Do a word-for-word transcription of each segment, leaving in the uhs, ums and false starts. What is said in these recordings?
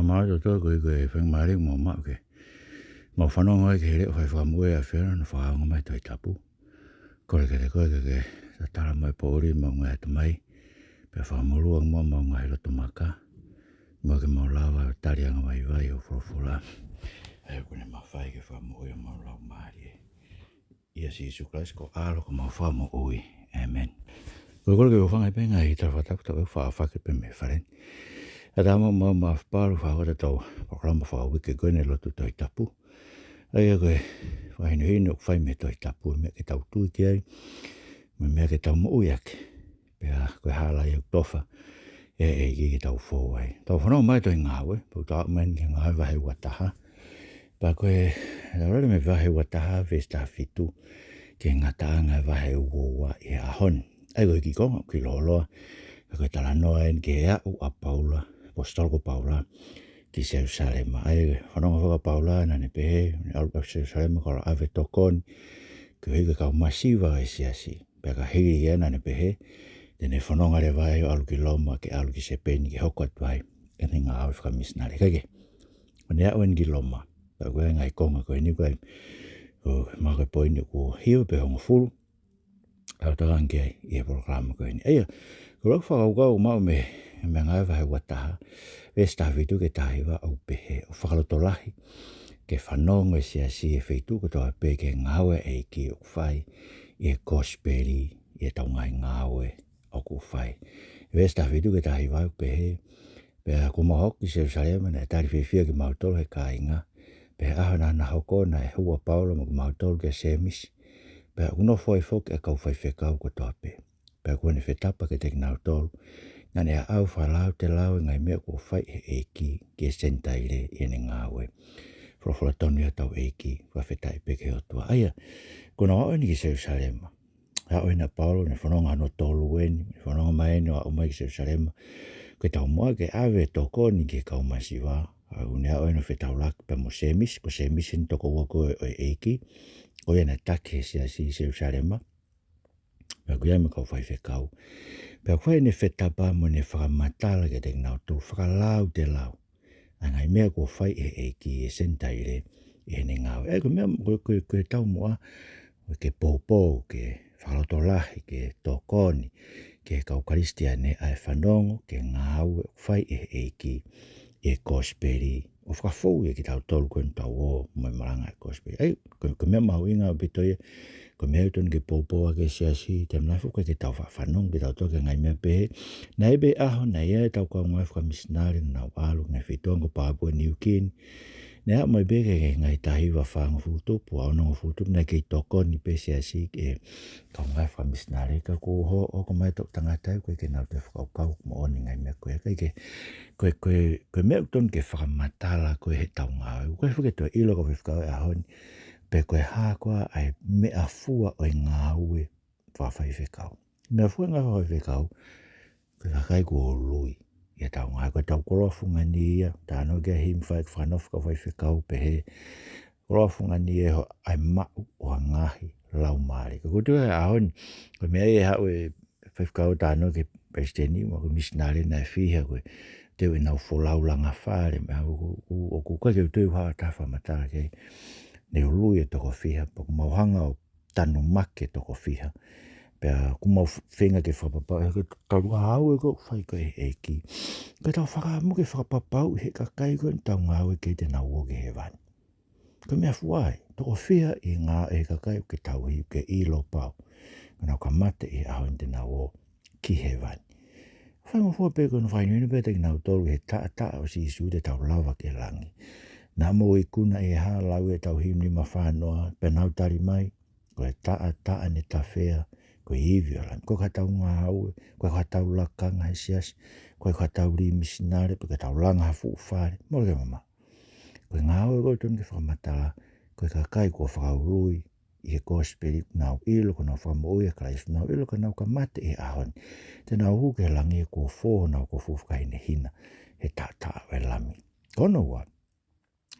Mau toto ko i ko e fenga mare mau mau ke mau fanongo ai ki he leʻo fai fakamoʻui ʻa e ʻAfiona naʻe fakaongo mai Tohi Tapu. Kole kiate koe ke ke tatala mai poʻuli mau ngaahi ʻatamai, pea fakamolū ange muʻa mau ngaahi loto maka, muʻa ke mau lava ʻo tali anga mai vai ʻo folofola. ʻA ia ʻoku ne mafai ke fakamoʻui ʻa mau laumālie. ʻIa Sīsū Kalaisi ko e ʻAlo ko homau Fakamoʻui. ʻĒmeni. Ko e kole ke u hūfanga pē he ngaahi tala fakatapu ʻoku tau faʻa fake pē mei fale ni. ʻA ia mau mau mafapalu fakataha ʻetau polokalama fakauike ko eni Lotu Tohi Tapu. ʻA ia ko e fakahinohino ʻoku fai mei he Tohi Tapu, meʻa ke tau tui ki ai, mo e meʻa ke tau moʻui ʻaki. Pea ko e hala ia ʻoku tofa ʻe he ʻEiki ke tau fou ai. Tau fanongo mai Tohi Ngāue, pea tau aʻu mai ki he Ngāue vahe ua taha. Pea ko e, tau lele mei he vahe ua taha, veesi taha fitu, ki he ngataʻanga ʻo e vahe ua ua ʻi he ʻaho ni. ʻA ia ko e kiʻi konga ʻoku kiʻi lōloa, ka ko e talanoa eni ki he aʻu ʻa Paula, ʻaposetolo ko Paula, ki Selusalema. ʻA ia, fanongo faka Paula naʻa ne pehē, ne ʻalu ki Selusalema ko e ʻalu ʻo ʻave tokoni, koeʻuhi ko e kau masiva ʻo e siasi. Pea ka hili ia naʻa ne pehē, te ne fononga leva ʻo ʻalu ki Loma, ke ʻalu ki Sipeni, ke hoko atu ai ʻene ngāue fakamisinale. Kae kehe, ʻo ne aʻu eni ki Loma. Pea ko e ngaahi konga ko eni ko e, ʻoku mahalo ko e poini ʻoku hiva pe hongofulu, ʻa ʻetau tokanga ki ai ʻi he polokalama ko eni. ʻA ia, ko e lau fakakaukau ʻoku maʻu mei, mei he Ngāue vahe ua taha, veesi taha fitu ki he taha hiva ʻoku pehē, ʻoku fakalotolahi ke fanongo e siasi he feituʻu kotoa pē ki he ngāue ʻa e ʻEiki ʻoku fai ʻi he kosipeli, ʻi heʻetau ngaahi ngāue ʻoku fai. Veesi taha fitu ki he taha hiva ʻoku pehē, pea kuo mau hoko ki Selusalema, naʻe tali fiefia kimautolu ʻe he kāinga. Pea he ʻaho naʻa na hoko, naʻe hū ʻa Paula mo kimautolu kia Sēmisi. Pea ʻoku nofo ai foki ʻa e kau faifekau kotoa pē. Pea kuo ne fetapa kiate kinautolu, naʻa ne aʻau fakalautelau e ngaahi meʻa kuo fai ʻe he ʻEiki ki he Senitaile ʻi heʻene ngāue. Folofola tonu ia hotau ʻEiki, fakafetaʻi pē ki he ʻOtua. ʻA ia, kuo nau aʻu eni ki Selusalema. Aʻu eni ʻa Paula, ne fononga hono tolu eni, ne fononga mai eni ʻo aʻu mai ki Selusalema. Ko e taumuʻa ke ʻave tokoni ki he kau masiva, ʻa ia ʻoku ne aʻu eni ʻo fetaulaki pea mo Sēmisi, ko Sēmisi eni tokoua ko ē ʻo e ʻEiki, ko ia naʻe taki he siasi ʻi Selusalema. Pea ʻoku ʻi ai mo e kau faifekau. Pea ʻoku fai ʻene fetapa mo ʻene fakamatala kiate kinautolu, fakalautelau ʻa e ngaahi meʻa kuo fai ʻe he ʻEiki ʻi he Senitaile ʻi heʻene ngāue. ʻA ia ko e meʻa, ko e, ko e, ko e taumuʻa, ko e ke poupou, ke fakalotolahi, ke tokoni ki he kau Kalisitiane ʻa e fanongo ki he ngāue ʻoku fai ʻe he ʻEiki ʻi he kosipeli, ʻo fakafou ia kitautolu ko eni ʻoku tau ō mo e malanga ʻa e kosipeli. ʻA ia, ko e, ko e meʻa mahuʻinga ʻaupito ia, ko e meʻa ʻoku totonu ke poupou ʻaki e siasi, taimi lahi foki ke tau faʻa fanongo kitautolu ki he ngaahi meʻa pehē. Naʻe ʻi ai pē ʻaho, naʻe ʻi ai ʻetau kau ngāue fakamisinale naʻa nau ʻalu ki he ngaahi feituʻu ko Papua Niu Kini. Naʻe aʻu mai pē ki he ngaahi taha hiva fāngofulu tupu, ʻa onongofulu tupu, naʻe kei tokoni pē siasi ki he kau ngāue fakamisinale, ka kuo ho-, hoko mai e toʻu tangata ia, ʻoku ʻikai ke nau toe fakakaukau moʻoni e ngaahi meʻa ko ia. Kae kehe, ko e, ko e, ko e meʻa ʻoku totonu ke fakamatala ko ē heʻetau ngāue. ʻOku ʻikai foki ke toe ʻilo ʻe he kau faifekau he ʻaho ni pe ko e hā koā ʻa e meʻafua ʻo e ngāue fakafaifekau. Meʻafua e ngāue fakafaifekau, ko e kakai kuo ului ʻi heʻetau ngāue. Ko ʻetau koloa fungani ia, talanoa ki ai e himi fai, fakanofo ʻa e kau faifekau pehē, koloa fungani ia ʻa e maʻu ʻo ha ngaahi laumālie. Ka ʻoku ou tui he ʻaho ni, ko e meʻa ia ʻe haʻu e faifekau ʻo talanoa ki he palesiteni, mo e kau misinale naʻe fiha ko e teu ʻenau folau langa fale, meʻa ʻoku, ʻoku, ʻoku ʻikai ke u tui ha taha fakamatala ki ai. Ne ului e toko fiha, pea ʻoku mau hanga ʻo tanumaki e toko fiha. Pea ʻoku mau f-, feinga ke fakapapauʻi, he ko e tau ngāue ʻoku fai ko ē ʻe he ʻEiki, ko ʻetau fakaʻamu ke fakapapauʻi he kakai ko eni ʻoku tau ngāue ki ai te nau ō ki hēvani. Ko e meʻafua ia, toko fiha ʻi he ngāue ʻa e kakai ʻoku ke tauhi, ʻoku ke ʻilo pau ʻoku nau kamata ʻi he ʻaho ni te nau ō ki hēvani. Faingofua pē ko hono fakahinohino pē kiate kinautolu he taʻataʻa ʻo Sīsū te tau lava ki langi. Naʻa mou ikuna ʻi he hā, lau ʻetau himi nima fā noa, pea nau tali mai, ko e taʻataʻa ne tafea, ko e ivi ʻo e Lami. ʻOku ʻikai ko haʻatau ngāue, ʻoku ʻikai ko haʻatau lakanga he siasi, ʻoku ʻikai ko haʻatau lī misinale, pe ko ʻetau langa ha fuʻu fale, mole ke mamaʻo. Ko e ngāue ʻoku totonu ke fakamatala, ko e kakai kuo fakaului ʻi he kosipeli, ʻoku nau ʻilo ʻoku nau fakamoʻui ʻia Kalaisi, ʻoku nau ʻilo ʻoku nau kamata ʻi he ʻaho ni te nau hū ki langi, kuo fō honau kofu fakahinehina he taʻataʻa ʻo e Lami. Ko hono ua,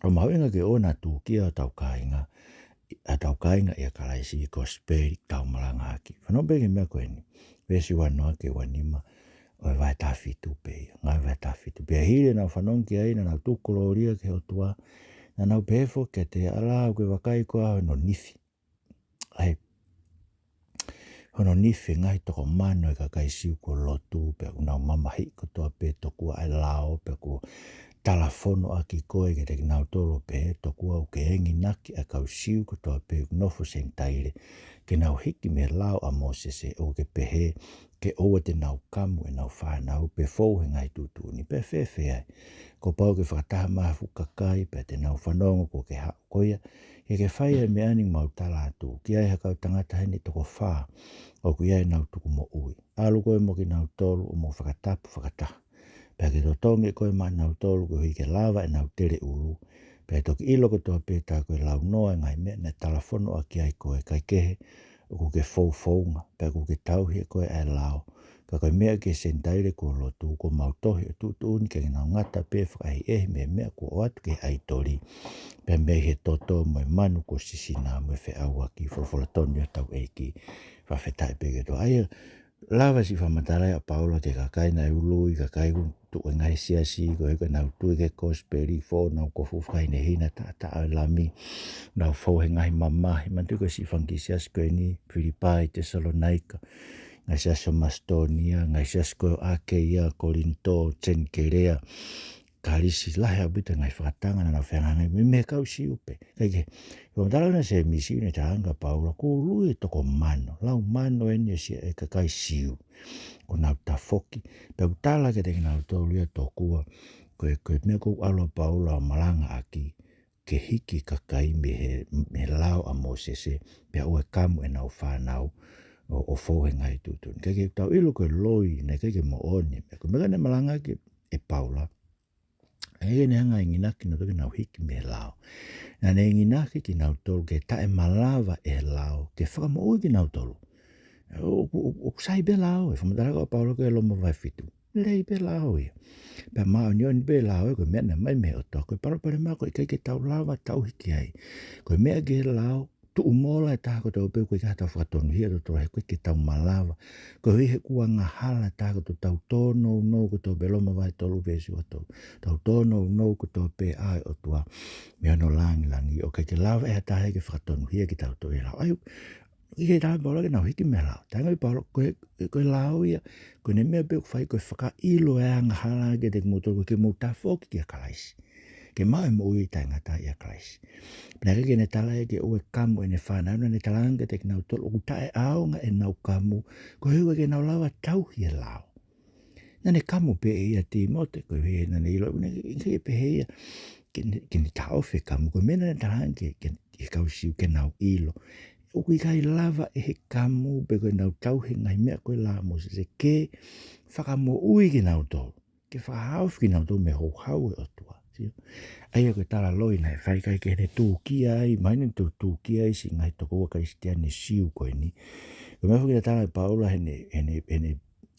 ʻoku mahuʻinga ke ʻoua naʻa tūkia hotau kāinga, hotau kāinga ʻia Kalaisi ʻi he kosipeli ʻoku tau malangaʻaki. Fanongo pē ki he meʻa ko eni, veesi ua noa ki he ua nima, ʻo e vahe taha fitu pē ia, Ngāue vahe taha fitu. Pea hili ʻenau fanongo ki ai, naʻa nau tuku kolōlia ki he ʻOtua, naʻa nau pehē foki kiate ia, ʻAlā, ʻoku ke vakai koā hono nifi, ʻa e, hono nifi e ngaahi toko mano ʻo e kakai Siu kuo lotu, pea kuo nau mamahiʻi kotoa pē tokua ʻa e lao, pea kuo talafono ʻaki koe kiate kinautolu ʻo pehē, tokua ʻoku ke enginaki ʻa e kau Siu kotoa pē ʻoku nofo Senitaile, ke nau hiki mei he lao ʻa Mōsese, ʻoku ke pehē ke ʻoua te nau kamu ʻenau fānau pe fou he ngaahi tuʻutuʻuni, pe fēfē ai. Kuo pau ke fakataha mai ha fuʻu kakai, pea te nau fanongo kuo ke haʻu. Ko ia, ke ke fai ʻa e meʻa ni ʻoku mau tala atu ki ai ha kau tangata heni ʻe toko fā ʻoku ʻi ai ʻenau tukumoʻui. ʻAlu koe mo kinautolu ʻo mou fakatapu fakataha. Pea ke totongi koe maʻanautolu koeʻuhi ke lava ʻenau teleʻulu. Pea toki ʻilo kotoa pē tā ko e launoa e ngaahi meʻa naʻe talafono ʻaki ai koe, kae kehe ʻoku ke foufounga, pea ʻoku ke tauhi ʻe koe ʻa e lao. Ka ko e meʻa ki he Senitaile kuo lotu, kuo mau tohi ʻo tuʻutuʻuni ke nau ngata pē fakaʻehiʻehi mei he meʻa kuo ʻoatu ki he ʻaitoli, pea mei he toto mo e manu kuo sisina mo e feʻauaki. Folofola tonu ia ʻa hotau ʻEiki. Fakafetaʻi pē ki he ʻOtua. ʻA ia, lava siʻi fakamatala ʻa Paula ki he kakai naʻe ului, kakai kuo tuʻu he ngaahi siasi, koeʻuhi ko ʻenau tui ki he kosipeli, foʻou ʻenau kofu fakahinehina, taʻataʻa ʻo e Lami, nau fou he ngaahi mamahi, manatuʻi ko e siʻi fanga kiʻi siasi ko eni, Filipai, Tesalonaika, ngaahi siasi ʻo Masitōnia, ngaahi siasi ko ē ʻo ʻAkeia, Kolinitō, Kenikelea, Kalisi, lahi ʻaupito e ngaahi fakatanga naʻa nau fehangahangai mei, mei he kau Siu pē. Kae kehe, ʻi he fakamatala ʻa Sēmisi, naʻe talaange ʻe Paula, kuo ului e toko mano, lau mano eni ʻo e siasi ʻo e kakai Siu, kuo nau tafoki. Pea ʻoku tala kiate kinautolu ia tokua, ko e, ko e meʻa ʻoku ʻalu ʻa Paula ʻo malangaʻaki, ke hiki e kakai mei he, mei he lao ʻa Mōsese, pea ʻoua ʻe kamu ʻenau fānau ʻo, ʻo fou he ngaahi tuʻutuʻuni. Kae kehe, ʻoku tau ʻilo ko e loi naʻe ʻikai ke moʻoni, ko e meʻa naʻe malangaʻaki ʻe Paula, ʻa ia naʻe hanga ʻo enginaki kinautolu ke nau hiki mei he lao. Naʻa ne enginaki kinautolu ke taʻemalava ʻe he lao ke fakamoʻui kinautolu. ʻOku, ʻoku, ʻoku sai pē lao, ʻi he fakamatala ʻa Paula ki he Loma vahe fitu. Lelei pē lao ia. Pea māʻoniʻoni pē lao ia, ko e meʻa naʻe ʻomai mei he ʻOtua. Ko e palopalema ko e ʻikai ke tau lava tauhi ki ai. Ko e meʻa ki he lao, tuʻu mola e taha kotoa pē, ʻoku ʻikai ke tau fakatonuhia totolo he ʻoku ʻikai ke tau malava. Koeʻuhi he ʻoku angahala e taha kotoa, tau tōnounou kotoa pē, Loma vahe tolu veesi ua tolu. Tau tōnounou kotoa pē ʻa e ʻOtua mei hono langilangi, ʻo ʻikai ke lava ʻe ha taha ia ke fakatonuhia kitautolu ʻe he lao. ʻA ia, ʻikai ke tala ʻe Paula ke nau hiki mei he lao. Talaange ʻe Paula, ko e, ko e lao ia, ko ʻene meʻa pē ʻoku fai, ko e fakaʻilo e angahala kiate kimoutolu, ke mou tafoki kia Kalaisi, ke maʻu e moʻui taʻengata ʻia Kalaisi. Pea naʻe ʻikai ke ne tala ia ke ʻoua ʻe kamu ʻene fānau, naʻa ne talaange kiate kinautolu ʻoku taʻeʻaonga ʻenau kamu, koeʻuhi ʻoku ʻikai ke nau lava tauhi e lao. Naʻa ne kamu pē ʻe ia ʻa Tīmote, koeʻuhi naʻa ne ʻilo, naʻe ʻikai ke pehē ia ke ne, ke ne taʻofi e kamu, ko e meʻa naʻa ne talaange ki he, ki he kau Siu ke nau ʻilo, ʻoku ʻikai lava ʻe he kamu pe ko ʻenau tauhi e ngaahi meʻa ko ē ʻa Mōsese ke fakamoʻui kinautolu, ke fakahaofi kinautolu mei he houhau ʻo e ʻOtua. Sio? ʻA ia ko e tala loi naʻe fai, ʻikai ke ne tūkia ai, mahino ne tūkia ai siʻi ngaahi tokoua Kalisitiane Siu ko eni. Ko e meʻa foki naʻe tala ʻe Paula heʻene, heʻene, heʻene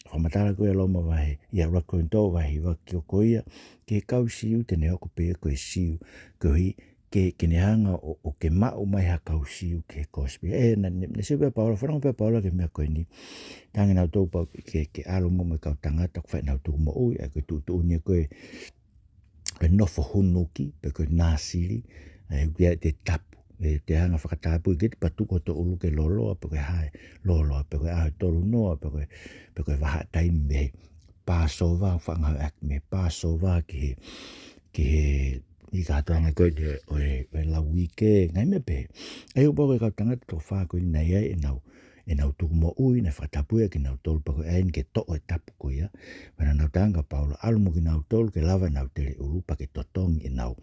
fakamatala ko ē Loma vahe, ʻi he ʻuluaki Kolinitō vahe hiva, ko ia, ki he kau Siu te ne hoko pē ia ko e Siu, koeʻuhi ke, ke ne hanga ʻo, ʻo ke maʻu mai ha kau Siu ki he kosipeli. ʻE, naʻa ne, naʻe sio pē ʻa Paula, fanongo pē ʻa Paula ki he meʻa ko eni. Talaange naʻa nau tō pau ke, ke ʻalu mo, mo e kau tangata ʻoku fai ʻenau tukumoʻui, ʻa ia ko e tuʻutuʻuni ko ē, ko e nofo hunuki, pe ko e Nāsili, ʻa ia ʻoku ʻi ai ʻete tapu, ʻete hanga ʻo fakatapui, ʻikai te patu ko hoto ʻulu ke lōloa, pe ko e hā e lōloa, pe ko e ʻaho ʻe tolu noa, pe ko e, pe ko e vahaʻa taimi mei he Pāsova, ʻoku faʻa ngāueʻaki mei he Pāsova ki he, ki he, ʻi he kātoanga ko ē ʻo e, ʻo e lau uike, ngaahi meʻa pehē. ʻA ia ʻoku pau ko e kau tangata toko fā ko eni naʻe ʻi ai ʻenau, ʻenau tukumoʻui, naʻe fakatapui ʻa kinautolu, pea ko e ʻai eni ke toʻo e tapu ko ia. Pea naʻa nau talaange kia Paula, ʻalu mo kinautolu ke lava ʻenau teleʻulu pea ke totongi ʻenau,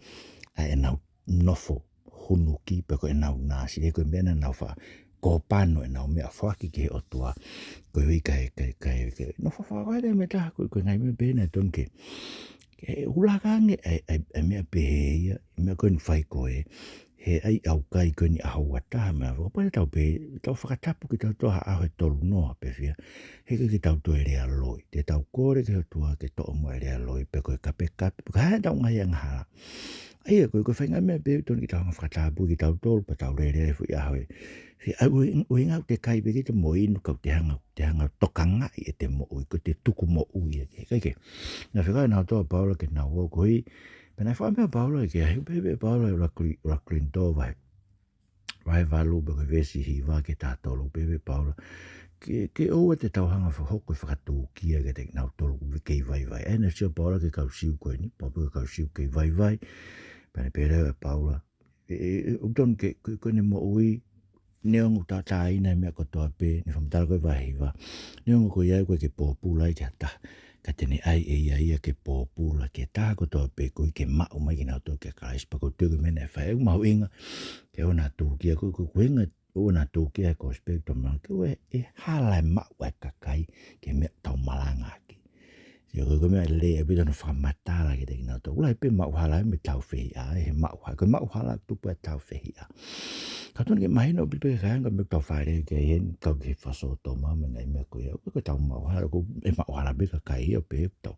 ʻa ʻenau nofo hunuki pe ko ʻenau Nāsili, ko e meʻa naʻa nau faʻa kōpano ʻenau meʻa foaki ki he ʻOtua. Koeʻuhi kae, kae, kae, kae nofo fakakoe te meta, ko, ko e ngaahi meʻa pehē naʻe tonu ke, ke ʻuluaki ange ʻa e, ʻa e, ʻa e meʻa pehē ia, meʻa ko eni ʻoku fai ko ē, he ʻai ʻaukai ko eni ʻaho ua taha meʻa, ko e pau te tau pē, tau fakatapu kitautolu ha ʻaho ʻe tolu noa pe fiha, he ʻikai ke tau toe lea loi. Te tau kole ki he ʻOtua ke toʻo muʻa e lea loi, pe ko e kapekape, pe ko e hā ʻetau ngaahi angahala. ʻA ia, ko e, ko e faʻahinga meʻa pē ʻoku totonu ke tau hanga ʻo fakatapu kitautolu, pea tau lele ai he foʻi ʻaho ē. He ʻa e ʻuhi-, ʻuhinga ʻoku te kai pē kita mo inu, ka ʻoku te hanga, te hanga ʻo tokangaʻi ʻete moʻui, ko ʻete tuku moʻui ʻa e, ʻikai ke. Naʻe fekau nautolu ʻa Paula ke nau ō ko ē. Pea naʻe fakameʻa ʻa Paula ke, he pehē pē ʻe Paula ʻi he ʻuluaki Koli-, ʻuluaki Kolinitō vahe, vahe valu pea ko e veesi hiva ki he taha tolu, pehē pē ʻe Paula ke, ke ʻoua te tau hanga ʻo fakahoko e fakatūkia kiate kinautolu ʻoku kei vaivai. ʻA ia naʻe sio ʻa Paula ki he kau Siu ko eni, pau pē ki he kau Siu kei vaivai. Pea naʻe pehē leva ʻe Paula, ʻE, ʻe, ʻe, ʻoku totonu ke, ko, ko ʻene moʻui, neongo ʻoku tātāina e meʻa kotoa pē, naʻe fakamatala ko ē vahe hiva. Neongo ko ia ʻoku ʻikai ke pōpula ai ki ha taha, ka te ne ʻai ʻe ia ia ke pōpula ki he taha kotoa pē, koeʻuhi ke maʻu mai kinautolu kia Kalaisi, pea ko e tui ko e meʻa naʻe fai. ʻOku mahuʻinga ke ʻoua naʻa tūkia, ko, ko, ko e ʻuhinga ʻoua naʻa tūkia he kosipeli ʻoku tau malanga ki ai, ʻe hala e maʻu ʻa e kakai ki he meʻa ʻoku tau malangaʻaki. Sio, ko e, ko e meʻa lelei ʻaupito hono fakamatala kiate kinautolu. ʻOku lahi pē maʻuhala mei he tāufehiʻa, ʻi he maʻuha-, ko e maʻuhala ʻoku tupu ai e tāufehiʻa. Ka ʻoku totonu ke mahino ʻaupito pē ki he kakai, ko e meʻa ʻoku tau fāʻeleʻi ki ai heni, kau ki he fakasōtoma mo e ngaahi meʻa ko ia. Ko e tau maʻuhala, ko e maʻuhala pē kakai ia pē ʻoku tau,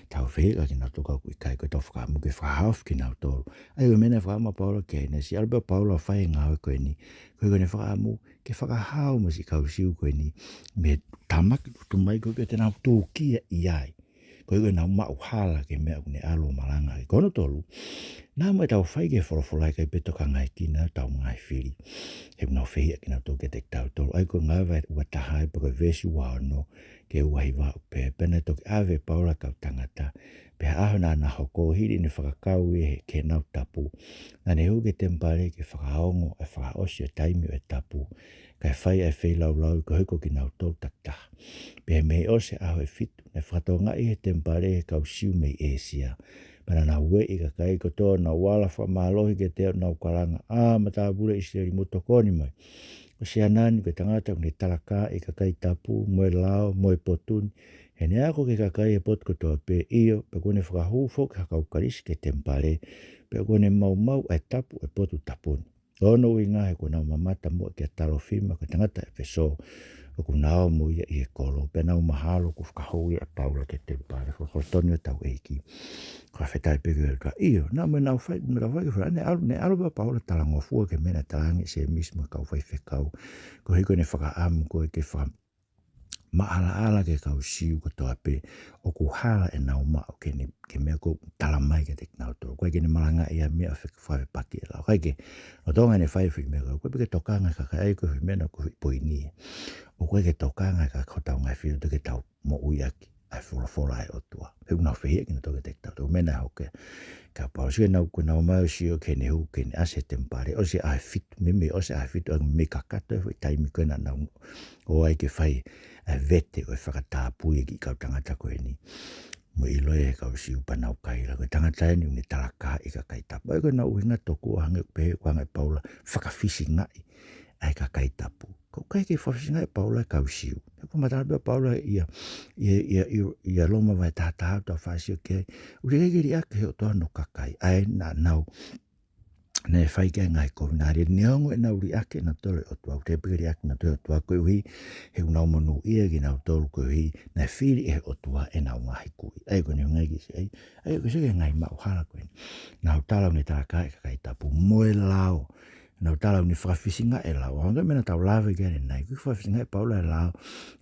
tāufehiʻa kinautolu, ka ʻoku ʻikai, ko ʻetau fakaʻamu ke fakahaofi kinautolu. ʻA ia ko e meʻa naʻe fakaʻamu ʻa Paula ki ai, naʻe siʻi ʻalu pē ʻa Paula ʻo fai e ngāue ko eni. Ko e, ko ʻene fakaʻamu ke fakahao mo e siʻi kau Siu ko eni mei he tāmaki ʻoku tuʻu mai, koeʻuhi ke nau tūkia ʻi ai, koeʻuhi ke nau maʻuhala ki he meʻa ʻoku ne ʻalu ʻo malangaʻaki. Ko hono tolu, naʻa mo ʻetau fai ki he folofola, ʻikai pē tokangaekina ʻetau ngaahi fili, he ʻoku nau fehiʻa kinautolu kiate kitautolu. ʻA ia ko e Ngāue vahe ua taha pea ko e veesi ua ono ki he ua hiva ʻoku pehē: Pea naʻe toki ʻave ʻe Paula e kau tangata, pea ʻi he ʻaho naʻa na hoko, hili ʻene fakakau ia ki heʻenau tapu, naʻa ne hū ki he temipale ke fakaongo e fakaʻosi ʻo e taimi ʻo e tapu, kae fai ʻa e feilaulau koeʻuhi ko kinautolu takitaha. Pea mei he ʻosi e ʻaho ʻe fitu, naʻe fakatokangaʻi ʻi he temipale ʻe he kau Siu mei ʻĒsia. Pea naʻa nau ueʻi e kakai kotoa, nau ala fakamālohi kiate ia, ʻo nau kalanga: ʻĀ, matāpule ʻIsileli, mou tokoni mai. Ko Sianani, ko e tangata ʻoku ne talakaaʻi e kakai tapu, mo e lao, mo e potu ni, he naʻe ako ki he kakai he potu kotoa pē, ʻio, pea kuo ne fakahū foki ha kau kalisi ki he temipale, pea kuo ne maumau ʻa e tapu ʻo e potu tapu ni. Ko hono ʻuhinga he kuo nau mamata muʻa kia Talofima, ko e tangata ʻEfesō, ʻoku na ō mo ia ʻi he kolo, pea nau mahalo kuo fakahū ia ʻe Paula ki he temipale. Ko e koloa tonu ʻo hotau ʻEiki. Ko e fakafetaʻi pē ki he ʻOtua. ʻIo, naʻa mo ʻenau fai, mo ʻenau fai ki he fala, naʻe ʻalu, naʻe ʻalu pē ʻa Paula ʻo talangofua ki he meʻa naʻe talaange ʻe Sēmisi mo e kau faifekau. Koeʻuhi ko ʻene fakaʻamu ko ē ke fakamaʻalaʻala ki he kau Siu kotoa pē ʻoku hala ʻenau maʻu ki he, ki he meʻa ʻoku tala mai kiate kinautolu. ʻOku ʻikai ke ne malangaʻi ha meʻa ʻo fefepaki e lao. ʻIkai ke, lolotonga ʻene fai e foʻi meʻa ko ē, ʻoku ʻikai pē ke tokanga e kakai, ʻa ia ko e foʻi meʻa naʻa ku poini. ʻOku ʻikai ke tokanga e kakai ki hotau ngaahi fili, ʻoku totonu ke tau moʻuiʻaki ʻa e folofola ʻa e ʻOtua. He ʻoku nau fehiʻa kinautolu kiate kitautolu. Meʻa naʻe hoko ki ai ʻa Paula. Sio, naʻa ku nau mai ʻo sio ki heʻene hū, ki heʻene ʻasi he temipale, ʻosi e ʻaho ʻe fitu, mei, mei ʻosi e ʻaho ʻe fitu, ʻa ia mei kakato e foʻi taimi ko ē naʻa nau ō ai ke fai ʻa e vete ʻo e fakatapui e kiʻi kau tangata ko eni. Mo e ʻilo ia ʻe he kau Siu pea nau kaila, ko e tangata eni ʻoku ne talakaaʻi e kakai tapu. ʻA ia ko ʻenau ʻuhinga tokua, hangē ʻoku pehē, ʻoku hanga ʻe Paula ʻo fakafisingaʻi ʻa e kakai tapu. Ka ʻoku ʻikai ke fakafisingaʻi ʻe Paula e kau Siu. He ʻoku fakamatala pē ʻa Paula ia, ia, ia, ia, ia Loma vahe taha taha ʻoku tau faʻa sio ki ai. ʻOku teʻeki ke liʻaki ʻe he ʻOtua hono kakai. ʻA ia naʻa nau, naʻe fai ki ai e ngaahi kovinānite, neongo ʻenau liʻaki ʻe nautolu e ʻOtua, ʻoku teʻeki ke liʻaki ʻe nautolu e ʻOtua, koeʻuhi he ʻoku nau monūʻia kinautolu, koeʻuhi naʻe fili ʻe he ʻOtua ʻenau ngaahi kui. ʻA ia ko ʻene ʻuhinga ia ke sio ai, ʻa ia ko e sio ki he ngaahi maʻuhala ko eni. Nau tala ʻoku ne talakaaʻi e kakai tapu mo e lao. Nau tala ʻoku ne fakafisingaʻi e lao. ʻA ia ko e meʻa naʻa tau lave ki ai ʻanenai, ko e fakafisingaʻi ʻe Paula e lao.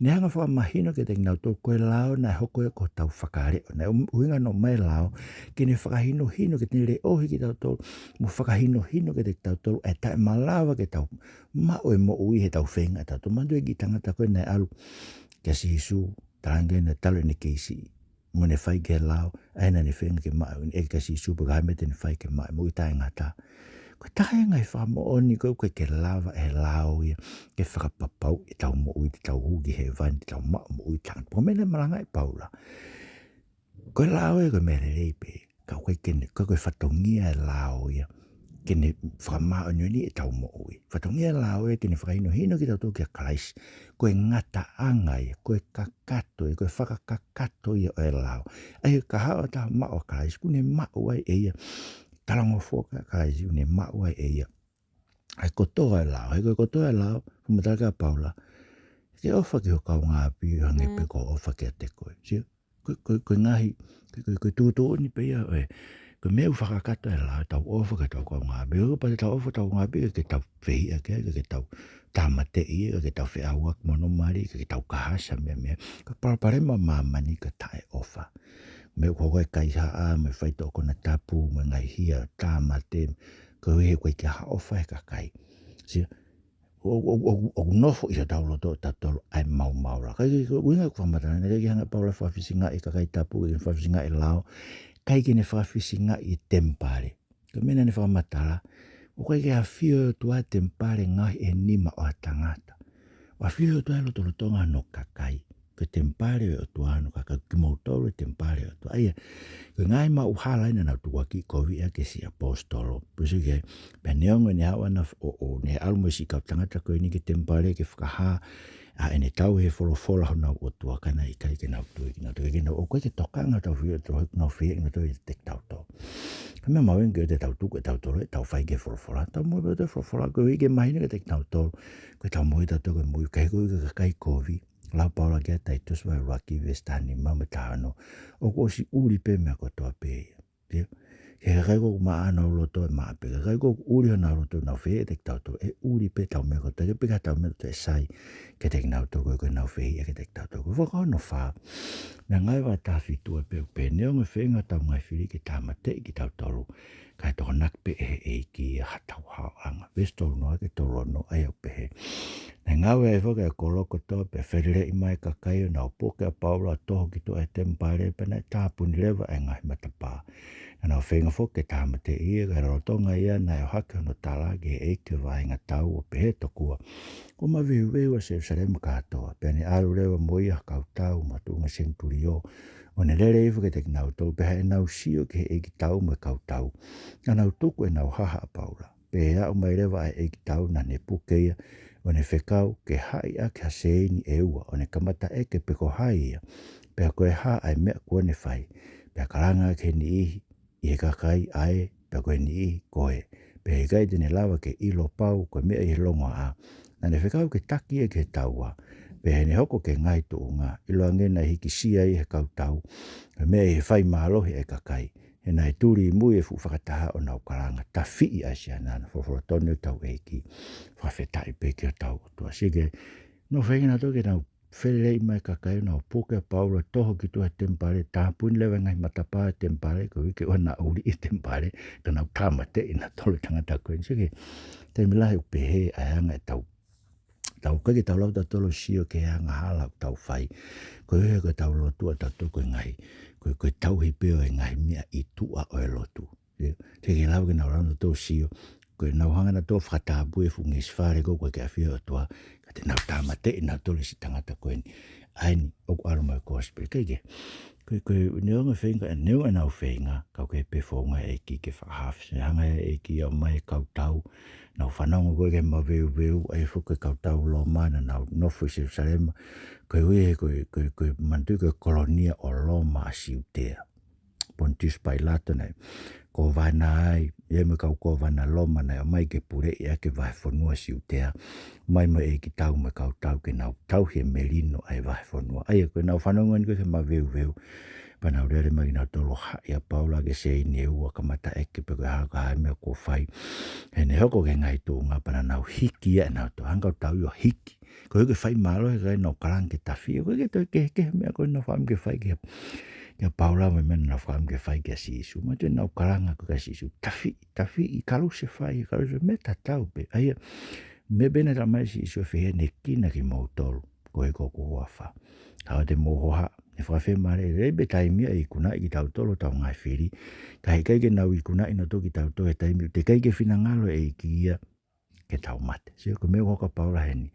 Ne hanga ʻo fakamahino kiate kinautolu ko e lao naʻe hoko ia ko hotau fakaleʻo. Naʻe ʻuhinga hono ʻomai e lao ke ne fakahinohino, ke ne leʻohi kitautolu, mo fakahinohino kiate kitautolu ʻa e taʻemalava ke tau maʻu e moʻui heʻetau feinga ʻe tautolu. Manatuʻi e kiʻi tangata ko ē naʻe ʻalu kia Sīsū, talaange naʻe talu ʻene kei siʻi, mo ne fai ki he lao, ʻa ia naʻa ne feinga ke maʻu, ʻene ʻeke kia Sīsū pe ko e hā e meʻa te ne fai ke maʻu e moʻui taʻengata. Ko e taha e ngaahi fakamoʻoni ko ē ʻoku ʻikai ke lava ʻe he lao ia ke fakapapauʻi ʻetau moʻui, te tau hū ki hēvani, te tau maʻu moʻui taʻengata. Ko e meʻa naʻe malangaʻi ʻe Paula. Ko e lao ia ko e meʻa lelei pē, ka ʻoku ʻikai ke ne, ka ko e fatongia e lao ia ke ne fakamāʻoniʻoniʻi ʻetau moʻui. Fatongia e lao ia ke ne fakahinohino kitautolu kia Kalaisi. Ko e ngataʻanga ia, ko e kakato ia, ko e fakakakato ia ʻo e lao. ʻA ia ka haʻu ha taha ʻo maʻu ʻa Kalaisi, kuo ne maʻu ai ʻe ia, talangofua kia Kalaisi, kuo ne maʻu ai ʻe ia ʻa e kotoa e lao. He ko e kotoa e lao, fakamatala ʻa Paula, ke ʻofa ki ho kaungāʻapi ʻo hangē pē ko hoʻo ʻofa kiate koe. Sio, ko e, ko e, ko e ngaahi, ko e, ko e, ko e tuʻutuʻuni pē ia ʻo e, Ko e meʻa ʻoku fakakakato ʻe he lao ʻetau ʻofa ki hotau kaungāʻapi. Ko e pā te tau ʻofa ki hotau kaungāʻapi, ʻikai ke tau fehiʻa ki ai, ʻikai ke tau tāmateʻi ia, ʻikai ke tau feʻauaki mo hono mali, ʻikai ke tau kahasa meʻa. Ko e palopalema ʻo māmani ko e taʻeʻofa. Meʻa ʻoku hoko ʻi he kaihaʻa, mo e faitoʻo konatapu, mo e ngaahi hia tāmate, koeʻuhi he ʻoku ʻikai ke ʻi ai ha ʻofa ʻa e kakai. Sio, ʻo, ʻo, ʻo, ʻoku nofo ʻi hotau loto ʻo tautolu ʻa e maumau lao. Ka ko e ʻuhinga ʻoku fakamatala, naʻe ʻikai ke hanga ʻe Paula ʻo fakafisingaʻi e kakai tapu, ke fakafisingaʻi e lao, ʻikai ke ne fakafisingaʻi e temipale. Ko e meʻa naʻa ne fakamatala, ʻoku ʻikai ke ʻafio ʻOtua he temipale ngaohi ʻe he nima ʻo ha tangata. ʻOku ʻafio ʻOtua he lotolotonga hono kakai. Ko e temipale ʻo e ʻOtua hono kakai, kimoutolu e temipale ʻo e ʻOtua. ʻA ia, ko e ngaahi maʻu hala eni naʻa nau tukuakiʻi koviʻi ʻaki e siʻi ʻaposetolo. Pea sio ki ai, pea neongo ʻene haʻu ʻana ʻo, ʻo, ne ʻalu mo e siʻi kau tangata ko eni ki he temipale ke fakahā ʻa ʻene tauhi e folofola honau ʻOtua, ka naʻe ʻikai ke nau tui kinautolu, ke nau, ʻoku ʻikai ke tokanga hotau fili ʻOtua, ʻoku nau fehiʻa kinautolu ʻiate kitautolu. Ka meʻa mahuʻinga ke tau tuku ʻe tautolu ʻetau fai ki he folofola. Tau moʻui pē ʻi he folofola, koeʻuhi ke mahino kiate kitautolu, ko ʻetau moʻui ʻatautolu ko e moʻui, ʻikai ko e kakai kovi. Lau ʻe Paula kia Taitusi vahe ʻuluaki veesi taha nima mo e taha ono. ʻOku ʻosi ʻuli pē meʻa kotoa pē ia. Sio? He kakai ʻoku maʻa honau loto ʻe maʻa pē. Kakai ʻoku ʻuli honau loto, nau fehiʻa kiate kitautolu, ʻe ʻuli pē ʻetau meʻa kotoa, ʻikai pē ke ʻi ai hatau meʻa ʻe sai kiate kinautolu, ko e, ko ʻenau fehiʻa kiate kitautolu. Ko e fakaongo fā. Meʻangāue vahe taha fitu ʻoku pehē, neongo e feinga hotau ngaahi fili ke tāmateʻi kitautolu, ka ʻe tokonaki pē ʻe he ʻEiki ia hatau haoʻanga. Veesi tolu noa ki he tolu ono, ʻa ia ʻoku pehē: Naʻe ngāue ai foki ʻa e kolo kotoa, pea feleleʻi mai e kakai ʻo nau puke ʻa Paula ʻo toho ki tuʻa he temipale, pea naʻe tāpuni leva ʻa e ngaahi matapā. Naʻa nau feinga foki ke tāmateʻi ia, ka ʻi he lolotonga ia naʻe ʻohake hono tala ki he ʻeiki ʻo e vaʻinga tau ʻo pehē tokua, Kuo maveuveu ʻa Selūsalema kātoa. Pea ne ʻalu leva mo ia ha kau tau mo ha tuʻunga senituliō, ʻo ne lele hifo kiate kinautolu, pea haʻanau sio ki he ʻeiki tau mo e kau tau, naʻa nau tuku ʻenau haha ʻa Paula. Pea aʻu mai leva ʻa e ʻeiki tau naʻa ne puke ia, ʻo ne fekau ke haʻi ʻaki ha seini ʻe ua, ʻo ne kamata ʻeke pe ko hai ia, pea ko e hā ʻa e meʻa kuo ne fai. Pea kalanga ʻaki ʻe he niʻihi ʻi he kakai ʻa ē, pea ko e niʻihi ko ē. Pea ʻikai te ne lava ke ʻilo pau ko e meʻa ʻi he longoaʻa. Naʻa ne fekau ke taki ia ki he taua. Pea ʻi heʻene hoko ki he ngaahi tuʻunga, ʻiloange naʻe hikisia ia ʻe he kau tau ko e meʻa ʻi he fai mālohi ʻa e kakai. He naʻe tuli ʻi mui e fuʻu fakataha ʻo nau kalanga, Tafiʻi ʻa e siana na. Folofola tonu ʻetau ʻEiki. Fakafetaʻi pē ki hotau ʻOtua. Sio ki ai, nau feinga nautolu ke nau feleleʻi mai e kakai, nau puke ʻa Paula, toho ki tuʻa he temipale, tāpuni leva e ngaahi matapā he temipale, koeʻuhi ke ʻoua naʻa ʻuliʻi e temipale, ka nau tāmateʻi nautolu e tangata ko eni. Sio ki ai, taimi lahi ʻoku pehē ʻa e anga ʻetau, tau ʻikai ke tau lava tautolu ʻo sio ki he angahala ʻoku tau fai. Koeʻuhi ko ʻetau lotu ʻatautolu ko e ngaahi, ko e, ko e tauhi pē ʻo e ngaahi meʻa ʻi tuʻa ʻo e lotu. Sio, teʻeki lava ke nau lava nautolu ʻo sio, ko ʻenau hanga nautolu ʻo fakatapui e fuʻu ngeʻesi fale ko ē ʻoku ʻikai ke ʻafio ʻOtua, ka te nau tāmateʻi nautolu e siʻi tangata ko eni. ʻA eni ʻoku ʻalu mai e kosipeli, ʻikai ke. Ko e, ko e, neongo e feinga, neongo ʻenau feinga, ka ʻoku ʻikai pē founga ʻa e ʻEiki ke fakahaofi. Hanga ʻe he ʻEiki ʻo ʻomai e kau tau, nau fanongo ko ē ki he maveuveu, ʻa ia foki ko e kau tau Loma naʻa nau nofo ʻi Selūsalema, koeʻuhi he ko e, ko e, ko e manatuʻi ko e kolonia ʻo Loma ʻa Siutea. Pontius Pailato naʻe kōvana ai, ʻa ia mo e kau kōvana Loma naʻe ʻomai ke puleʻi ʻaki e vahefonua Siutea, mai mo e ʻeiki tau mo e kau tau ke nau tauhi e melino ʻa e vahefonua. ʻA ia ko ʻenau fanongo eni ko ē ki he maveuveu, pea nau lele mai kinautolu ʻo haʻi ʻa Paula ʻaki e seini ʻe ua, kamata ʻeke pe ko e hā, ko e hā e meʻa kuo fai. Heʻene hoko ki he ngaahi tuʻunga pea naʻa nau hiki ia ʻe nautolu, hanga ʻe he kau tau ia ʻo hiki. Koeʻuhi ke fai mālohi e kakai, nau kalanga ke tafiʻi. ʻOku ʻikai ke toe kehekehe e meʻa ko ē naʻa nau fakaʻamu ke fai kia, kia Paula mo e meʻa naʻa nau fakaʻamu ke fai kia Sīsū. Manatuʻi ʻenau kalanga ko ē kia Sīsū, Tafiʻi, tafiʻi, kalusefai, kalusefai, meʻa tatau pē. ʻA ia, meʻa pē naʻe talamai ʻe Sīsū, ʻe fehiʻanekina kimoutolu koeʻuhi ko hoku huafa. Ka ʻoua te mou hohaʻa, ʻe fakafemālele, ʻe lelei pē taimi ia ʻe ikunaʻi kitautolu ʻe hotau ngaahi fili, ka heʻikai ke nau ikunaʻi nautolu kitautolu he taimi ʻoku teʻeki ai ke finangalo e ʻEiki ia ke tau mate. Sio, ko e meʻa ʻoku hoko ʻa Paula heni.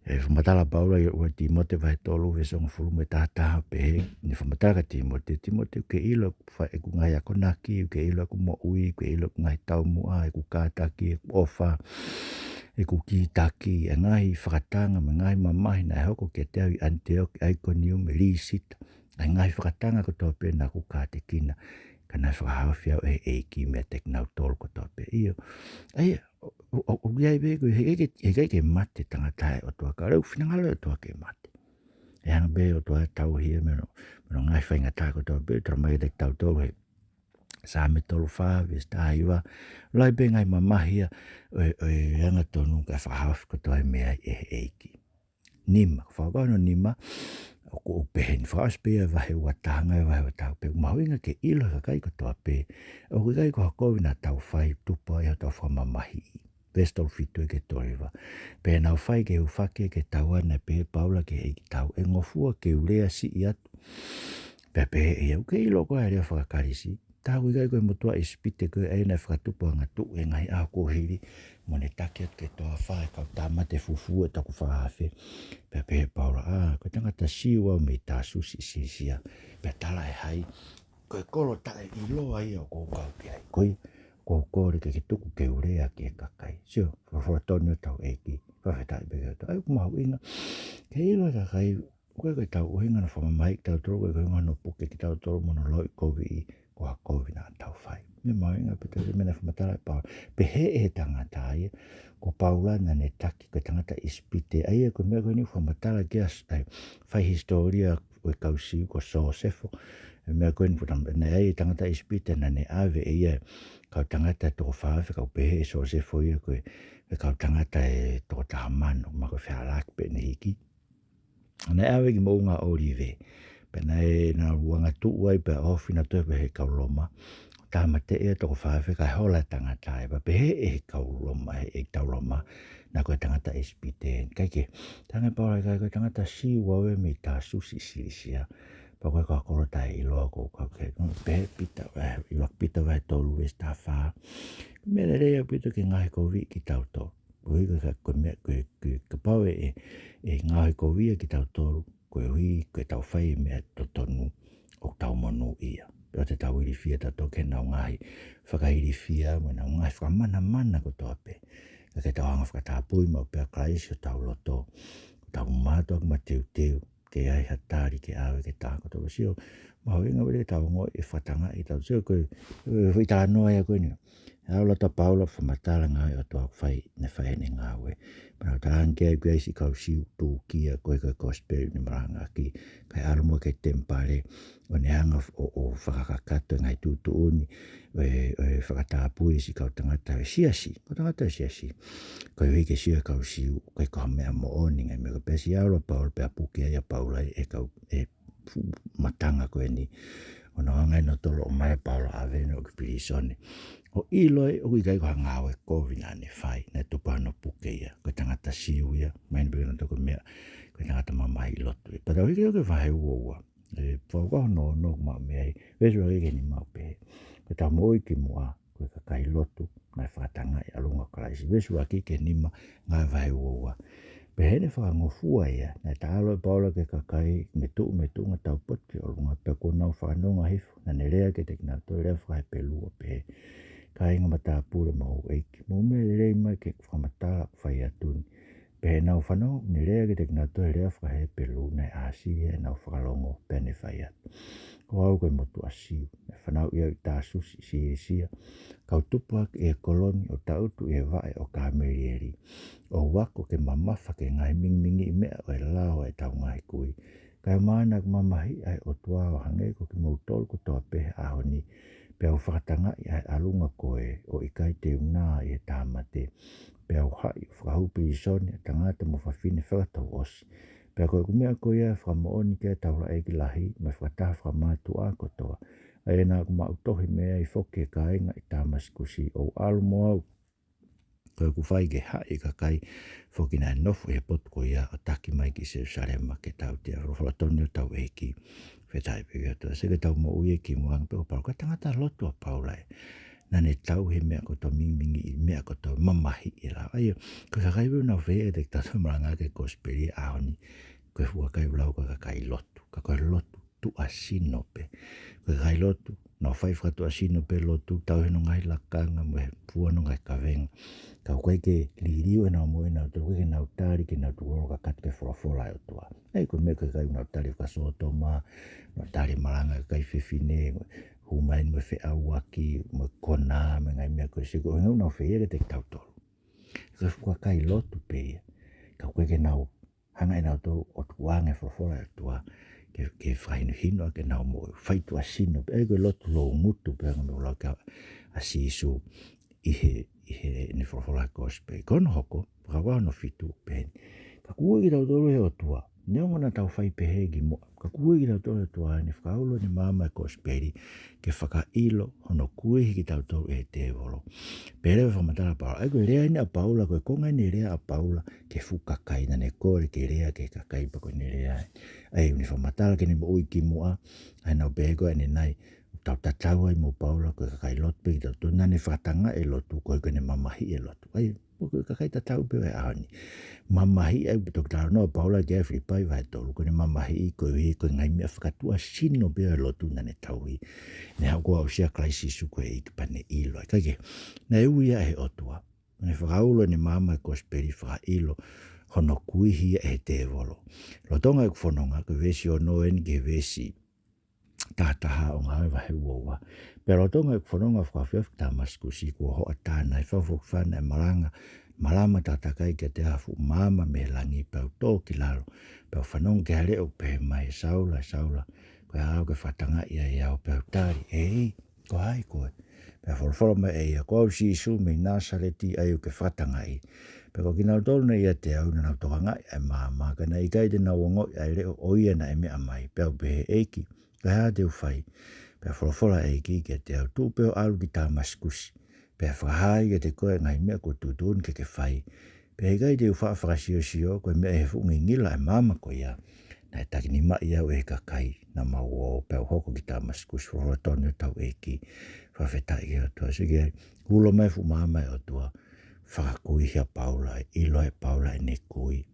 ʻE fakamatala ʻa Paula ʻi he ua Tīmote vahe tolu veesi hongofulu mo e taha taha, pehē, ne fakamatala kia Tīmote, Tīmote, ʻoku ke ʻilo ʻeku fa-, ʻeku ngaahi akonaki, ʻoku ke ʻilo ʻeku moʻui, ʻoku ke ʻilo ʻeku ngaahi taumuʻa, ʻeku kātaki, ʻeku ʻofa, ʻeku kītaki, ʻa e ngaahi fakatanga mo e ngaahi mamahi naʻe hoko kiate au ʻi ʻAniteoke, ʻAikoniumu, Lisita, ʻa e ngaahi fakatanga kotoa pē naʻa ku kātekina, ka naʻe fakahaofi au ʻe he ʻEiki meiate kinautolu kotoa pē. ʻIo. ʻA ia, ʻo, ʻo, ʻo, ʻoku ʻi ai pē, ko e, heʻikai ke, heʻikai ke mate e tangata ʻa e ʻOtua, ka ʻoku finangalo e ʻOtua ke mate. ʻE hanga pē ʻe he ʻOtua ʻo tauhi ia mei hono, mei hono ngaahi faingataʻa kotoa pē, talamai kiate kitautolu he Saame tolu fā, veesi taha hiva. Lahi pē ngaahi mamahi ia ʻo e, ʻo e angatonu kae fakahaofi kotoa e meʻa ʻe he ʻEiki. Nima, fakakaukau hono nima, ʻoku ou pehē ni, fakaʻosi pē ia vahe ua taha, ngaahi vahe ua taha, pea ʻoku mahuʻinga ke ʻilo ʻe he kakai kotoa pē ʻoku ʻikai ko ha kovi naʻa tau fai tupu ai hotau fakamamahiʻi. Veesi tolu fitu ki he tolu hiva. Pea nau fai ke hūfaki ke tau ʻana, pehē ʻe Paula ki he ʻEiki, tau ʻe ngofua ke u lea siʻi atu. Pea pehē ʻe ia, ʻoku ke ʻilo koā e lea faka-Kalisi? Tā ʻoku ʻikai ko e motuʻa ʻIsipite ko ē ʻa ia naʻe fakatupu angatuʻu he ngaahi ʻaho kuo hili, mo ne taki atu ki he toafa e kau tāmate fufū ʻe toko fā afe? Pea pehē ʻe Paula, ʻā, ko e tangata Siu au mei Tāsusi ʻi Silisia. Pea tala ʻe hai? Ko e kolo taʻeʻiloa ia ʻoku ou kau ki ai. Ko ia, ʻoku ou kole ke ke tuku ke u lea ki he kakai. Sio, folofola tonu ʻetau ʻEiki. Fakafetaʻi pē ki he ʻOtua. ʻA ia ʻoku mahuʻinga ke ʻilo ʻe he kakai, ʻoku ʻikai ko ʻetau ʻuhinga naʻa fakamamahiʻi kitautolu, ʻikai ko e ʻuhinga hono puke kitautolu mo hono loʻi koviʻi, ko ha kovi naʻa tau fai. Meʻa mahuʻinga pē, tau meʻa naʻe fakamatala ʻe Paula. Pehē ʻe he tangata ia ko Paula naʻa ne taki ko e tangata ʻIsipite. ʻA ia ko e meʻa ko eni ʻoku fakamatala ki ai, ʻa e fai hisitōlia ʻo e kau Siu ko Sōsefo. E meʻa ko eni ʻoku fakamatala, naʻe ʻi ai e tangata ʻIsipite naʻa ne ʻave ʻe ia e kau tangata ʻe toko fā afe, kae pehē ʻe Sōsefo ia ko e, e kau tangata ʻe toko taha mano, mahalo ko e fehālaaki pē ʻene hiki. Naʻe ʻave ki Moʻunga ʻŌlive. Pea naʻe, naʻa nau angatuʻu ai pea ofi nautolu pē ʻe he kau Loma. Tāmateʻi ʻe toko fā afe kae hola e tangata ia. Pea pehē ʻe he kau Loma, ʻe he, ʻe he kau Loma, naʻa ko e tangata ʻIsipite eni. Kae kehe, talaange ʻe Paula, ʻikai, ko e tangata Siu au ia mei Tāsusi ʻi Silisia. Pea ko e kau kolo taʻeʻiloa ʻoku ou kau ki ai. Pehē ʻe Pita, ē, ʻuluaki Pita vahe tolu veesi taha fā. Meʻa lelei ʻaupito ke ngaohikoviʻi kitautolu. Koeʻuhi ko e, ko e meʻa, ko e, ko e kapau ʻe, ʻe, ʻe ngaohikovia kitautolu, koeʻuhi ko ʻetau fai e meʻa totonu, ʻoku tau monūʻia. Pea ʻoua te tau ilifia tautolu ki heʻenau ngaahi fakailifia, mo ʻenau ngaahi fakamanamana kotoa pē. Ka ke tau hanga ʻo fakatapui maʻu pē ʻa Kalaisi ʻi hotau loto, tau mātuʻaki mateuteu, ke ʻi ai ha tali ke ʻave ki he taha kotoa. Sio, mahuʻinga ʻaupito ke tau ongoʻi e fakatangaʻi ʻetau, sio, ko e, e, foʻi talanoa ia ko eni. ʻAlu atu ʻa Paula ʻo fakamatala e ngāue ʻa e ʻOtua ʻoku fai, naʻe fai ʻene ngāue. Pea nau talaange ki ai ʻoku ʻi ai siʻi kau Siu Tūkia, ko e, ko e kosipeli naʻe malangaʻaki, kae ʻalu mo ia ki he temipale, ʻo ne hanga ʻo, ʻo fakakakato e ngaahi tuʻutuʻuni ʻo e, ʻo e fakatapui siʻi kau tangata ʻo e siasi, kau tangata ʻo e siasi. Koeʻuhi ke sio e kau Siu, ʻoku ʻikai ko ha meʻa moʻoni e ngaahi meʻa ko ē. Pea siʻi ʻalu ʻa Paula, pea puke ai ʻa Paula ʻe he kau, ʻe he fuʻu matanga ko eni. ʻO nau hanga ʻe nautolu ʻo ʻomai ʻa Paula ʻo ʻave ʻo ʻoku pilīsone. ʻO ʻilo ai ʻoku ʻikai ko ha ngāue kovi naʻa ne fai, naʻe tupu hono puke ia. Ko e tangata Siu ia, mahino pē nautolu ko e meʻa, ko e tangata mamahi lotu. Pea tau hiki ki he vahe ua ua. ʻE, fakakaukau hono ono ʻoku maʻu mei ai, veesi ua ki he nima ʻoku pehē. Ko ʻetau moʻui kimuʻa, ko e kakai lotu, naʻe fakatangaʻi ʻi ʻolunga ʻo Kalaisi. Veesi ua ki he nima, Ngāue vahe ua ua. Pea ʻi heʻene fakangofua ia, naʻe taʻalo ʻe Paula ki he kakai, ne tuʻu mei he tuʻunga taupotu ki ʻolunga, pea kuo nau fakanonga hifo, naʻa ne lea kiate kinautolu he lea faka-Hepelū ʻo pehē, Kāinga matāpule mo houʻeiki, mou meʻa lelei mai ki heʻeku fakamatala ʻoku fai atu ni. Pea ʻi heʻenau fanongo, ne lea kiate kinautolu he lea faka-Hepelū, naʻe ʻāsili ʻenau fakalongo, pea ne fai atu, Ko au ko e motuʻa Siu, naʻe fanauʻi au ʻi Tāsusi ʻi Silisia, kau tupu hake ʻi he kolo ni ʻo tangutu ʻi he vaʻe ʻo Kamelieli, ʻo u ako ke mamafa ki he ngaahi mingimingiʻi meʻa ʻo e lao ʻa ʻetau ngaahi kui. Kae ʻumaʻā naʻa ku mamahiʻi ʻa e ʻOtua ʻo hangē ko kimoutolu kotoa pē he ʻaho ni, pea u fakatangaʻi ʻa e ʻalunga ko ē ʻo ʻikai te u nā ʻi he tāmate, pea u haʻi ʻo fakahū pilīsone ʻa e tangata mo e fefine fakatouʻosi. Pea ko ʻeku meʻa ko ia ʻe fakamoʻoni ki ai ʻa e taulaʻeiki lahi mo e fakataha fakamātuʻa kotoa, ʻa ia naʻa ku maʻu tohi mei ai foki ki he kāinga ʻi Tāmasikusi, ʻo u ʻalu mo au, ko ʻeku fai ke haʻi e kakai foki naʻe nofo ʻi he potu ko ia ʻo taki mai ki Selusalema ke tautea. Folofola tonu ʻetau ʻEiki. Fakafetaʻi pē ki he ʻOtua. Sio ki heʻetau moʻui ʻi he kimuʻa, pea ko Paula, ko e tangata lotu ʻa Paula ē. Naʻa ne tauhi e meʻa kotoa, mingimingiʻi e meʻa kotoa, mamahiʻi e lao. ʻA ia, ko e kakai pē ʻoku nau fehiʻa kiate kitautolu, malanga ki he kosipeli he ʻaho ni, ko e fuʻu kakai ʻoku lau ko e kakai lotu. Ka ko e lotu tuʻasino pē. Ko e kakai lotu, nau fai fakatuʻasino pē lotu, tauhi hono ngaahi lakanga mo e fua hono ngaahi kavenga. Ka ʻoku ʻikai ke liliu ʻenau moʻui ʻanautolu, ʻoku ʻikai ke nau tali ke nau tukulolo kakato ki he folofola ʻa e ʻOtua. ʻA ia ko e meʻa ko e kakai ʻoku nau tali fakasōtoma, nau tali malanga e kakai fefine, hū mai mo e feʻauaki, mo e konā, mo e ngaahi meʻa ko ē, sio ko e ʻuhinga ʻoku nau fehiʻa kiate kitautolu. Ko e fuʻu kakai lotu pē ia. Ka ʻoku ʻikai ke nau hanga ʻe nautolu ʻo tukuange e folofola ʻa e ʻOtua ke, ke fakahinohino ʻaki ʻenau moʻui. Fai tuʻasino, pea ko e lotu loungutu, pea ko e meʻa ʻoku lau ki ai ʻa Sīsū ʻi he, ʻi heʻene folofola kosipeli. Ko hono hoko, fakakaukau hono fitu, pehē ni. Ka kuo ui kitautolu ʻe he ʻOtua. Neongo naʻa tau fai pehē kimuʻa. Ka kuo ui kitautolu ʻe he ʻOtua ʻi heʻene fakaulo ʻene maama e kosipeli ke fakaʻilo hono kuihi kitautolu ʻe he tēvolo. Pea leva fakamatala ʻa Paula. ʻA ia ko e lea eni ʻa Paula, ko e konga eni e lea ʻa Paula ki he fuʻu kakai naʻa ne kole ke lea ki he kakai pea ko ʻene lea. ʻA ia ʻoku ne fakamatala ki heʻene moʻui kimuʻa, ʻa ia naʻa ne pehē ko ē ʻanenai, tau tatau ai mo Paula ko e kakai lotu pē kitautolu, naʻa ne fakatangaʻi e lotu, koeʻuhi ko ʻene mamahiʻi e lotu. ʻA ia, ko e kakai tatau pē ʻo e ʻaho ni. Mamahiʻi, ʻa ia ʻoku toki talanoa ʻa Paula ki ai ʻi Filipai vahe tolu, ko ʻene mamahiʻi koeʻuhi ko e ngaahi meʻa fakatuʻasino pē ʻo e lotu naʻa ne tauhi. Ne haʻu ko e aʻusia ʻa Kalaisi Sīsū ko e ʻEiki pea ne ʻilo. ʻIkai ke, naʻe ui ia ʻe he ʻOtua. Ne fakaulo ʻene maama e kosipeli fakaʻilo hono kuihi ia ʻe he tēvolo. Lolotonga ʻeku fononga, ko e veesi ono eni ki he veesi taha taha ʻo Ngāue vahe ua ua. Pea lolotonga ʻeku fononga fakafiefia ki Tāmasikusi, kuo hoʻatā naʻe fakafoki fana e malanga, malama takatakai kiate au ha fuʻu maama mei he langi, peau tō ki lalo. Peau fanongo ki ha leʻo ʻoku pehē mai, Saula, Saula, ko e hā ʻoku ke fakatangaʻi ai au? Peau tali, ʻEiki, ko hai koe? Pea folofola mai ʻe ia, Ko au Sīsū mei Nāsaleti ʻa ia ʻoku ke fakatangaʻi. Pea ko kinautolu naʻe ʻiate au naʻa nau tokangaʻi ʻa e maama, ka naʻe ʻikai te nau ongoʻi ʻa e leʻo ʻo ia naʻe meʻa mai. Peau pehē, ʻEiki, ko e hā te u fai? Pea folofola ʻa e ʻEiki kiate au, Tuʻu pē ʻo ʻalu ki Tāmasikusi, pea fakahā ai kiate koe ʻa e ngaahi meʻa kuo tuʻutuʻuni ke ke fai. Pea ʻikai te u faʻa fakasiosio koe mei he fuʻu ngingila ʻa e maama ko ia naʻe takinimaʻi au ʻe he kakai naʻa mau ō, peau hoko ki Tāmasikusi. Folofola tonu ʻetau ʻEiki. Fakafetaʻi ki he ʻOtua. Sio ki ai, ulo mai e fuʻu maama ʻa e ʻOtua, fakakuihi ʻa Paula, ʻilo ʻe Paula ʻene kui.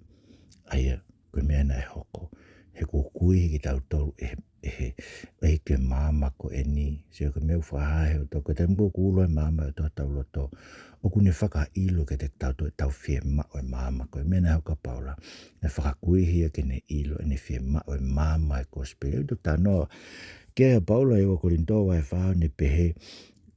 ʻA ia, ko e meʻa naʻe hoko. He kuo kuihi kitautolu ʻe he, ʻe he, ʻe he maama ko eni. Sio ki he meʻa ʻoku fakahā ʻe he ʻOtua, ko e taimi ʻoku ulo ai e maama ʻa e ʻOtua ʻi hotau loto, ʻoku ne fakaʻilo kiate kitautolu ʻetau fiemaʻu e maama ko ē. Meʻa naʻe hoko kia Paula, naʻe fakakuihi ia ke ne ʻilo ʻene fiemaʻu e maama e kosipeli. ʻOku talanoa ki ai ʻa Paula ʻi he ua Kolinitō vahe fā, ne pehē,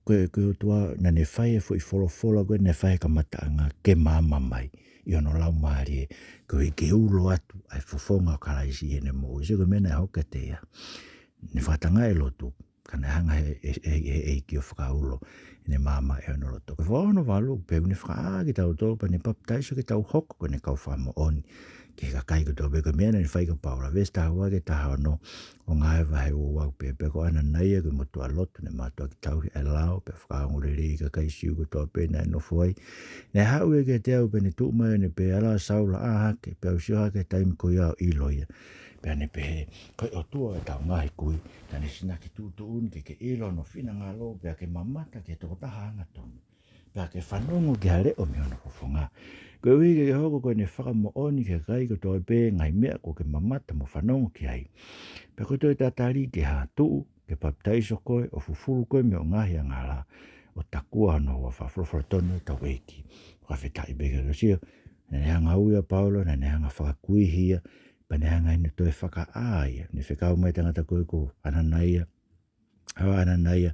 ko e, ko e ʻOtua naʻa ne fai e foʻi folofola ko ē naʻe fai he kamataʻanga ke maama mai ʻi hono laumālie, koeʻuhi ke ulo atu ʻa e fofonga ʻo Kalaisi ʻi heʻene moʻui. Sio ki he meʻa naʻe hoko kiate ia. Ne fakatangaʻi e lotu, ka naʻe hanga ʻe he, ʻe he, ʻe he ʻEiki ʻo fakaulo ʻene maama ʻi hono loto. Ko e folofola hono valu, pea ʻoku ne fakaʻā kitautolu pea ne papitaiso ke tau hoko ko ʻene kau fakamoʻoni ki he kakai kotoa pē. Ko e meʻa naʻa ne fai kia Paula, veesi taha ua ki he taha ono ʻo Ngāue vahe ua ua, pea, pea ko ʻAnanaia ko e motuʻa lotu naʻe mātuʻaki tauhi ʻa e lao, pea fakaongoongolelei e kakai Siu kotoa pē naʻe nofo ai. Naʻe haʻu ia kiate au pea ne tuʻu mai ʻo ne pehē, ʻAlā Saula, ʻā hake. Peau sio hake he taimi ko ia ʻo ʻilo ia. Pea ne pehē, Ko e ʻOtua ʻo ʻetau ngaahi kui, naʻa ne sinaki tuʻutuʻuni ke ke ʻilo hono finangalo, pea ke mamata ki he tokotaha angatonu, pea ke fanongo ki ha leʻo mei hono fofonga. Koeʻuhi ke ke hoko ko ʻene fakamoʻoni ki he kakai kotoa pē ʻa e ngaahi meʻa kuo ke mamata mo fanongo ki ai. Pea ko e toe tatali ke hā, tuʻu, ke papitaiso koe, ʻo fufulu koe mei hoʻo ngaahi angahala, ʻo takua hono huafa. Folofola tonu ʻetau ʻEiki. Fakafetaʻi pē ki he ʻOtua. Sio, naʻa ne hanga ʻo ui ʻa Paula, naʻa ne hanga ʻo fakakuihi ia, pea ne hanga ʻo ne toe fakaʻā ia. Ne fekau mai e tangata ko ē ko ʻAnanaia, ʻAlā ʻAnanaia,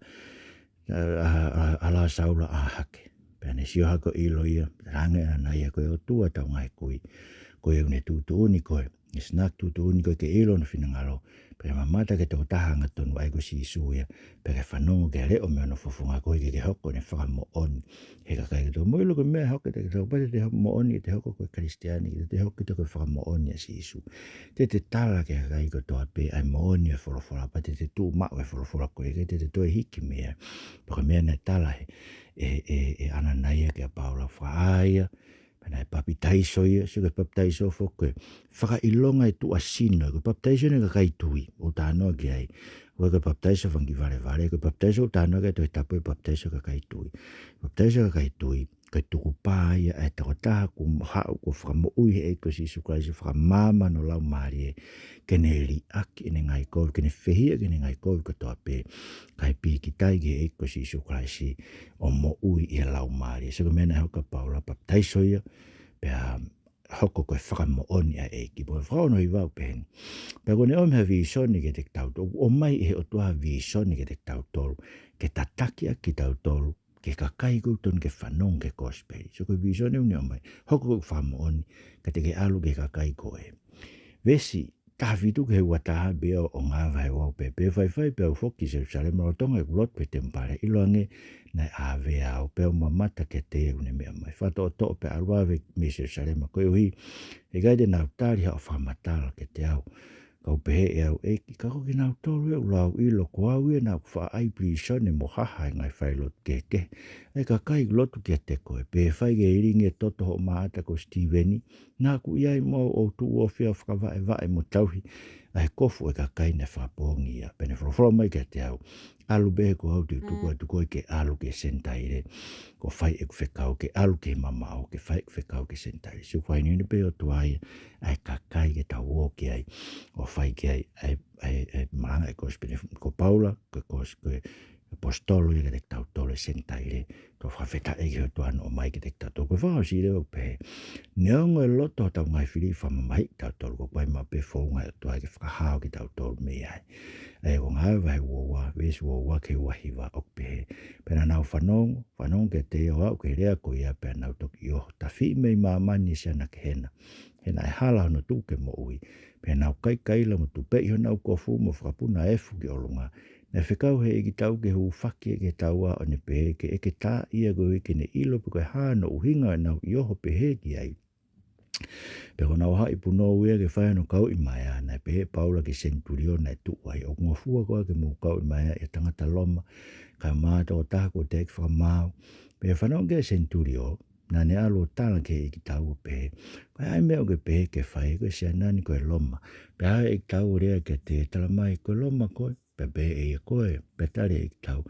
ʻa, ʻa, ʻa, ʻalā Saula, ʻā hake. Pea ne sio hake ʻo ʻilo ia, talaange ʻe ʻAnanaia, Ko e ʻOtua ʻo ʻetau ngaahi kui, ko ia ʻoku ne tuʻutuʻuni koe, ne sinaki tuʻutuʻuni koe ke ʻilo hono finangalo, pea ke mamata ki he tokotaha angatonu, ʻa ia ko Sīsū ia, pea ke fanongo ki ha leʻo mei hono fofonga, koeʻuhi ke ke hoko ko ʻene fakamoʻoni he kakai kotoa. Mou ʻilo ko e meʻa ʻe hoko kiate kitautolu, kapau te te moʻoni ke te hoko ko e Kalisitiane, ke te hoko kita ko e fakamoʻoni ʻa Sīsū, te te tala ki he kakai kotoa pē ʻa e moʻoni ʻo e folofola, pea te te tuʻu maʻu ʻi he folofola ko ē, ʻikai te te toe hiki mei ai. Pea ko e meʻa naʻe tala ʻe, ʻe, ʻe, ʻe ʻAnanaia kia Paula, fakaʻā ia, pea naʻe papitaiso ia. Sio ki he papitaiso foki ko e fakaʻilonga e tuʻasino, ko e papitaiso eni ʻa e kakai tui ʻoku talanoa ki ai. ʻOku ʻikai ko e papitaiso fanga kiʻi valevale, ko e papitaiso ʻoku talanoa ki ai e Tohi Tapu, e papitaiso ʻa e kakai tui. Papitaiso ʻa e kakai tui, ko e tukupā ia ʻa e tokotaha kuo haʻu, kuo fakamoʻui ʻe he ʻEiki ko Sīsū Kalaisi, fakamaama hono laumālie, ke ne liʻaki ʻene ngaahi kovi, ke ne fehiʻa ki heʻene ngaahi kovi kotoa pē, kae pīkitai ki he ʻEiki ko Sīsū Kalaisi ʻo moʻui ʻi he laumālie. Sio ki he meʻa naʻe hoko kia Paula, papitaiso ia, pea hoko ko e fakamoʻoni ʻa e ʻEiki. Pea ko e folofola hono hiva ʻoku pehē ni. Pea kuo ne ʻomi ha vīsone kiate kitautolu, ʻoku ʻomai ʻe he ʻOtua ha vīsone kiate kitautolu, ke tataki ʻaki kitautolu ki he kakai ʻoku totonu ke fanongo ki he kosipeli. Sio ko e vīsone ʻoku ne ʻomai, hoko ko e fakamoʻoni, ka te ke ʻalu ki he kakai ko ē. Veesi taha fitu ki he ua taha, pea ʻo ngāue vahe ua, pea pehē: Faifai pē au foki ki Selusalema lolotonga ʻeku lotu he temipale, ʻiloange naʻe ʻāvea au, pea u mamata kiate ia ʻoku ne meʻa mai. Fakatoʻotoʻo pea ʻalu ʻo ʻave mei Selusalema, koeʻuhi he ʻikai te nau tali haʻo fakamatala kiate au. Ka u pehē ʻe au, ʻEiki, ka ko kinautolu ʻoku lau ʻilo ko au ia naʻa ku faʻa ʻai pilīsone mo haha ʻi he ngaahi falelotu kehekehe ʻa e kakai ʻoku lotu kiate koe, pea fai ke lilingi e toto hoʻo maʻata ko Sitīveni, naʻa ku ʻi ai mo au ʻo tuʻu ofi ʻo fakavaʻevaʻe mo tauhi ʻa e kofu ʻo e kakai naʻe fakapoongi ia. Pea ne folofola mai kiate au, ʻAlu pē he ko au te u tuku atu koe ke ʻalu ki he Senitaile, ʻo fai ʻeku fekau, ke ʻalu ki he mamaʻo, ke fai ʻeku fekau ki he Senitaile. Sio, faʻahinga pē ʻOtua ia ʻa e kakai ke tau ō ki ai, ʻo fai ki ai ʻa e, ʻa e, ʻa e malanga ʻa e kosipeli. Ko Paula, ko e kos-, ko e ʻaposetolo ia kiate kitautolu ʻa e Senitaile. Tau fakafetaʻi ki he ʻOtua hono ʻomai kiate kitautolu. Ko e fakaʻosi leva ʻoku pehē, neongo e loto hotau ngaahi fili ʻo fakamamahiʻi kitautolu, ko e ʻomai maʻu pē founga ʻa e ʻOtua ke fakahao kitautolu mei ai. ʻA ia ko Ngāue vahe ua ua, veesi ua ua ki he ua hiva ʻoku pehē: Pea naʻa nau fanongo, fanongo kiate ia ʻo aʻu ki he lea ko ia, pea nau toki ʻi ʻoho, tafiʻi mei māmani ʻa e Siana Kehena, he naʻe hala hono tuku ke moʻui. Pea nau kaikaila mo tupeʻi honau kofu mo fakapuna efu ki ʻolunga. Naʻe fekau ʻe he ʻEikitau ke hūfaki ia ki he taua, ʻo ne pehē ke ʻeke taha ia koeʻuhi ke ne ʻilo pe ko e hā hono ʻuhinga ʻenau ʻi ʻoho pehē ki ai. Pea ko honau haʻi punou ia ke fai hono kauʻi maea, naʻe pehē ʻe Paula ki he senitulio naʻe tuʻu ai, ʻOku ngofua koā ke mou kauʻi maea ʻi ha tangata Loma, kae ʻumaʻā ʻa e tokotaha kuo teʻeki fakamaau? Pea fanongo ki ai ʻa e senitulio, naʻa ne ʻalu ʻo tala ki he ʻeikitau ʻo pehē, Ko e hā e meʻa ʻoku ke pehē ke fai? Ko e siana ni ko e Loma. Pea haʻu e ʻeikitau ʻo lea kiate ia, Tala mai, ko e Loma koe? Pea pehē ʻe ia, Ko e. Pea tali ʻe he ʻeikitau,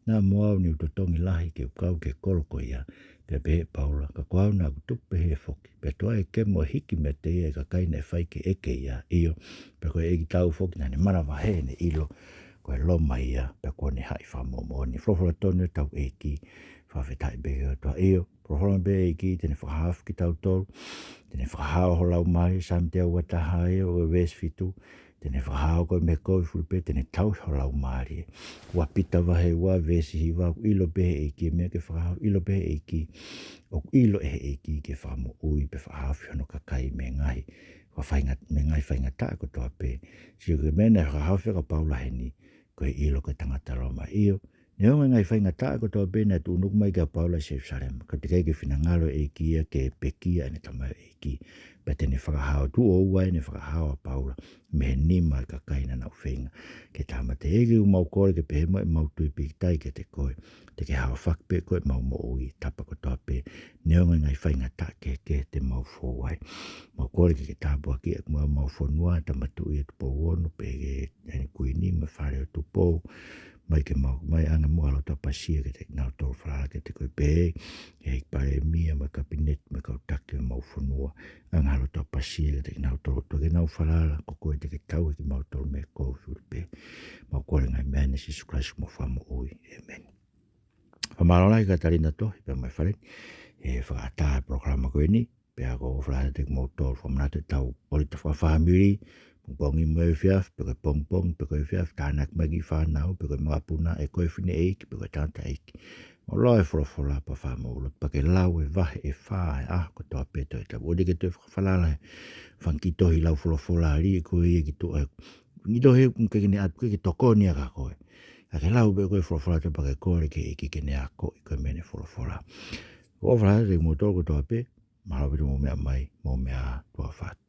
Naʻa mo au ni u totongi lahi ke u kau ki he kolo ko ia. Pea pehē ʻe Paula, Ka ko au naʻa ku tuku pehē foki. Pea tuai e kemo ʻo hiki meiate ia ʻa e kakai naʻe fai ke ʻeke ia, ʻio, pea ko e ʻeikitau foki naʻa ne manavahē heʻene ʻilo ko e Loma ia, pea kuo ne haʻi fakamoʻoni. Folofola tonu ʻetau ʻEiki, fakafetaʻi pē ki he ʻOtua. ʻIo, folofola pē ʻa e ʻEiki te ne fakahaofi kitautolu, te ne fakahao ho laumālie, Saame teau ua taha ia ʻo e veesi fitu, te ne fakahao koe mei he kovi, Filipe, te ne tauhi ho laumālie. Ua Pita vahe ua veesi hiva, ʻoku ʻilo pē ʻe he ʻEiki e meʻa ke fakahao, ʻilo pē ʻe he ʻEiki, ʻoku ʻilo ʻe he ʻEiki ke fakamoʻui pea fakahaofi hono kakai mei he ngaahi, fakafainga-, mei he ngaahi faingataʻa kotoa pē. Sio ki he meʻa naʻe fakahaofi ʻaki ʻa Paula heni, ko e ʻilo ko e tangata Loma. ʻIo, neongo e ngaahi faingataʻa kotoa pē naʻe tuʻunuku mai kia Paula ʻi Selusalema, ka teʻeki ai ke finangalo e ʻEiki ia ke pekia ʻene tamaioʻeiki. Pea te ne fakahao, tuʻo ua ʻene fakahao ʻa Paula mei he nima ʻo e kakai naʻa nau feinga ke tāmateʻi. ʻEiki, ʻoku mau kole ke pehē mai ʻemau tui pīkitai kiate koe, te ke haofaki pē koe ʻemau moʻui he tapa kotoa pē, neongo e ngaahi faingataʻa kehekehe te mau fou ai. Mau kole ke ke tāpuakiʻi ʻemau, ʻemau fonua, Tama Tuʻi ʻo Tupou Ono, pea ki he ʻEne Kuini mo e Fale ʻo Tupou, mai ke mau, mai ange muʻa ha loto ʻapasia kiate kinautolu falala kiate koe, pea ki he Palēmia mo e Kapineti mo e kau taki ʻo ʻemau fonua, ange ha loto ʻapasia kiate kinautolu, ʻOtua, ke nau falala, ko koe te ke tauhi kimautolu mei he kovi, Filipe. Mau kole e ngaahi meʻa ni ʻia Sīsū Kalaisi ko homau Fakamoʻui. ʻĒmeni. Fakamālō lahi Katalina Tohi pea mo e fale ni he fakaʻatā e polokalama ko eni. Pea ʻoku ou fakaʻatā atu kiate kimoutolu, fakamanatu ʻetau ʻōlita fakafāmili, pongipongi mo e efiafi, pe ko e pongipongi, pe ko e efiafi, tānaki mai e kiʻi fānau, pe ko e makapuna, pe ko e fineʻeiki, pe ko e tangataʻeiki. Mou lau e folofola pea fai haʻamou lotu, pea ke lau e vahe ʻe fā he ʻaho kotoa pē ʻo e Tohi Tapu. ʻOua te ke toe fakafalala he fanga kiʻi tohi lau folofola ʻa e aliʻi ko ia ki tuʻa, kiʻi tohi ʻoku ʻikai ke ne ʻatu, ʻikai ke tokoni ia kia koe. Ka ke lau pē ko e folofola ʻa e Tohi Tapu pea ke kole ki he ʻEiki ke ne akoʻi koe mei heʻene folofola. ʻOku ou fakaʻatā atu kiate kimoutolu kotoa pē, mālō ʻaupito hoʻomou meʻa mai, mou meʻa ā, tuʻa ʻofa atu.